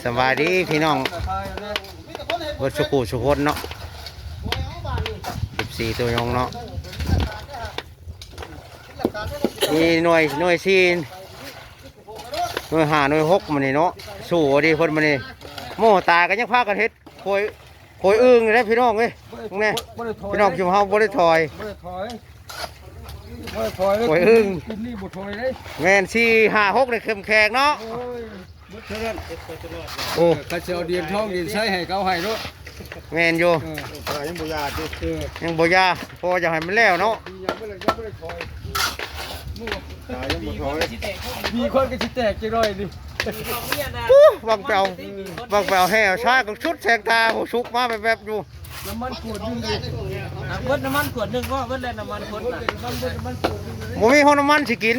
ສະບາຍດີພີ່ນ້ອງເບິດສູ່ຜູ້ສູ່ຄົນເນາະ ເອັຟຊີ ໂຕຍົງເນາະ ມີໜ່ວຍ ໜ່ວຍສີ່ ໜ່ວຍຫ້າ ໜ່ວຍຫົກ ມື້ນີ້ເນາະ ສູ້ເອົາເດ້ເພິ່ນມື້ນີ້ ໂມຕາກໍຍັງພາກັນເຮັດ ໂຄຍ ໂຄຍອຶ່ງເດ້ພີ່ນ້ອງເອີຍ ເບິ່ງແດ່ ບໍ່ໄດ້ຖອຍ ພີ່ນ້ອງຈຸມເຮົາບໍ່ໄດ້ຖອຍ ບໍ່ໄດ້ຖອຍ ບໍ່ໄດ້ຖອຍເລີຍ ໂຄຍອຶ່ງ ກຸ່ມນີ້ບໍ່ຖອຍເດ້ ແມ່ນ ສີ່ ຫ້າ ຫົກ ນີ້ເຂັ້ມແຂງເນາະ ໂອ້ຍ ເບິດເທົ່ານັ້ນ ໂອ້ ເອີ ຄັນຊິເອົາດຽນທອງດຽນໄຊໃຫ້ເຂົາໃຫ້ໂລດ ແມ່ນຢູ່ ເອີ ຍັງບໍ່ຢາຕິ ເອີ ຍັງບໍ່ຢາ ເພາະວ່າຢາກໃຫ້ມັນແລ້ວເນາະ ຍັງບໍ່ໄດ້ ຍັງບໍ່ໄດ້ຖອຍ ຕາຍັງບໍ່ຖອຍ ມີຄົນກໍຊິແຕກຈັກໜ້ອຍນີ້ ອູ້ ຫວັງໄປເອົາ ຫວັງໄປເອົາແຮ່ເອົາຊາກໍຊຸດແສງຕາ ໂອ້ ສຸກມາແວບໆຢູ່ ນ້ຳມັນຂວດໜຶ່ງເດ້ ເບິດນ້ຳມັນຂວດໜຶ່ງ ເບິດແລ້ວນ້ຳມັນຂວດໜຶ່ງ ບໍ່ມີຮອດນ້ຳມັນຊິກິນ